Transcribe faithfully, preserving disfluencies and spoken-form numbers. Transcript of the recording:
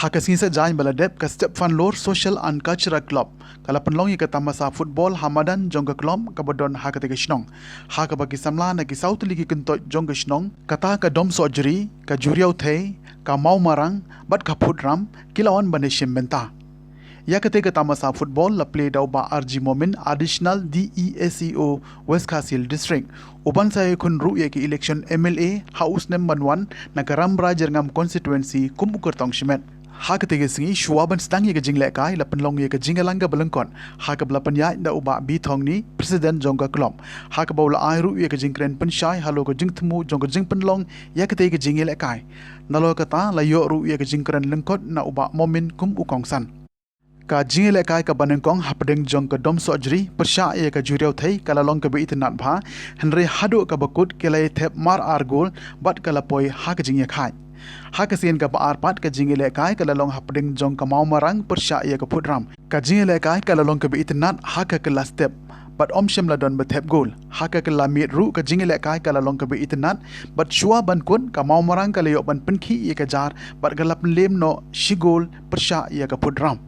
Ha ka sngi Saitjaiñ ba la dep, ka Step Fanlor Social and Cultural Club ka la pynlong ïa ka tamasa football ha madan jong ka club kaba don ha katei ka shnong, ha kaba ki samla na ki saw tylli ki kyntoit jong ka shnong, kata ka Domsohjri, ka Juriawthei, ka Mawmarang bad ka Phudram, ki la wan ban ïashim bynta. Ïa katei ka tamasa football la plie da u Bah R G Momin, Additional D E S E O, West Khasi Hills District, uban sa ïakhun ruh ïa ka election M L A ha u snem ban wan na ka Rambrai Jyrngam Constituency kum u kyrtong shimet. Ha katei ka sngi, shuwa ban sdang ïa ka jinglehkai, la pynlong ïa ka jingïalang kaba lyngkot, ha kaba la pynïaid da u Bah B Thongni, President jong ka club, ha kaba u la ai ruh ïa ka jingkren pynshai halor ka jingthmu jong ka jingpynlong ïa katei ka jingïalehkai. Nalor kata, la ïoh ruh ïa ka jingkren lyngkot na u Bah Momin kum u kongsan. Ka jingïalehkai kaba nyngkong hapdeng jong ka Domsohjri pyrshah ïa ka Juriawthei ka la long kaba itynnad bha, hynrei haduh kaba kut ki la ïa thep mar ar gol bad ka la poi ha ka jingïakhaid. Ha ka sien kaba ar pat, ka jingïalehkai ka la long hapdeng jong ka Mawmarang pyrshah ïa ka Phudram. Ka jingïalehkai ka la long kaba itynnad ha ka kylla step, bad ym shym la don ba thep gol. Ha ka kylla miet ruh, ka jingïalehkai ka la long kaba itynnad, bad shuwa ban kut, ka Mawmarang ka la ïoh ban pynkhih ïa ka jar bad ka la pynlem noh shi gol pyrshah ïa ka Phudram.